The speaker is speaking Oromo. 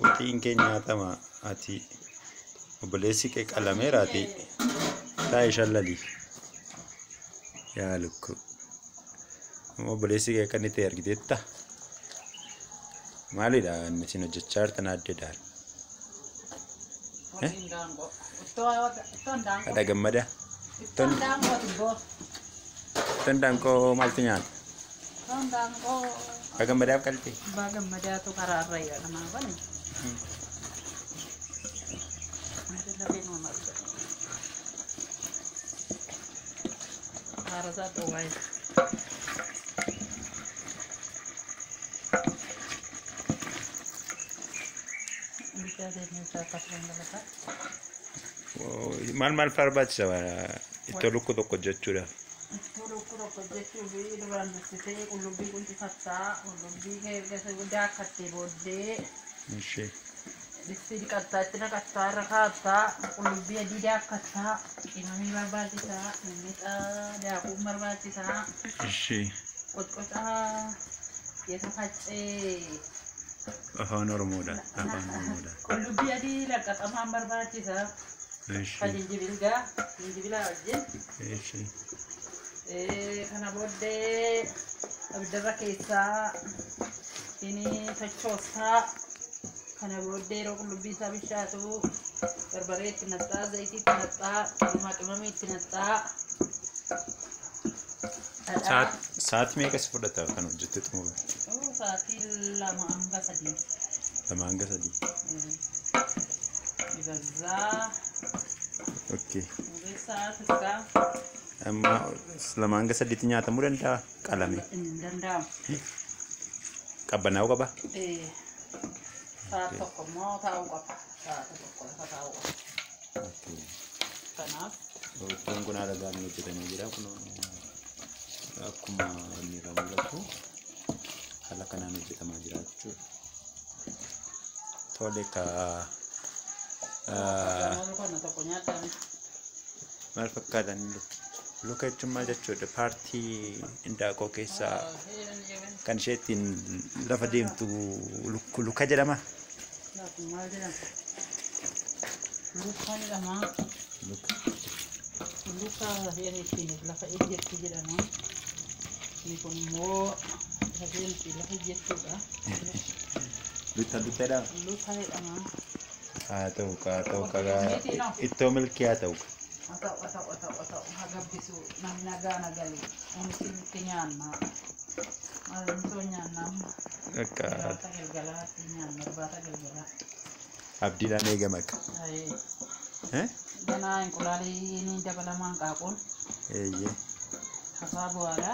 Waxiin kee nyaatama ati obboleessi kee qalameeraati taa'ii shallali. Yaa lukkuu. Obboleessi kee akka inni ta'e argiteetta? Maalidha inni isin hojjechaa jirtan addeedhaan? Haadha Gammadaa. Ittoon daangoo. Ittoon daangoo maaltu nyaata? Ittoon daangoo. Abbaa Gammadaaf qaltee? Abbaa Gammadaatu karaarra jedhama bani. Haarasaa dhoowwaa. Maal maal barbaachisa ittoo lukkuu tokko hojjechuudhaaf? Ittoo lukkuu tokko hojjechuuf duraan dursitee qullubbii quncifattaa, qullubbii erga daakkattee booddee distii dhiqattaa, itti naqattaa, irra kaa'attaa, qullubbii adii daakattaa, qimamii barbaachisaa, mixmixa daakuun barbaachisaa, qocqocaa keessa faccee. Afaan Oromoodhaan. Afaan Oromoodhaan. Qullubbii adii laqqaxamaan barbaachisaa. Kan jinjibilgaa, jinjibilaa wajjin. Kana booddee abiddarra keessaa inni sochoostaa. Kana booddee yeroo qullubbii isaa bishaatu barbaree itti naqxaa, zayitii itti naqxaa, qimamaa qimamii itti naqxaa. Sa'aatii meeqa si fudhata kan hojjettee xumuru? Sa'aatii 2 hanga 3. 2 hanga 3. Ibazaa. Okay. Sa'aatii Amma 2 hanga 3tti nyaatamuu danda'a qalame? Hin danda'amu. Qabbanaa'uu qaba? Sa'a tokko immoo taa'uu qaba. Sa'aatii tokko lafa taa'uu qaba. Kanaaf. Ittoon kun haala gaariin hojjetamee jira. Kun akkuma inni irraa mul'atu haala kanaan hojjetamaa jira jechuudha. Tole kaa. Maal fakkaatan luka jechuun maal jechuudha? Paartii indaaqoo keessaa kan ishee ittiin lafa deemtu luka jedhama. Maal jedhama? Luka jedhama. Luka isheen ittiin lafa ejjettu jedhama. Inni kun immoo isheen ittiin lafa ejjettudha. Luka luka jedhama. Luka jedhama. Haa ta'u haa ta'u ittoo milkii haa ta'u. Haa ta'u haa ta'u haa ta'u haa ta'u haa gabbisu namni nagaa nagalu nuti nutti nyaanna. Maalumtoo nyaanna amma. Akka. Irbaata galgalaatti nyaanna irbaata galgalaa. Abdiidhaan eegama akka. Ganaa inqulaalii ni dabalamaan qaaquun. Eeyyee. Tasaa bu'aadha.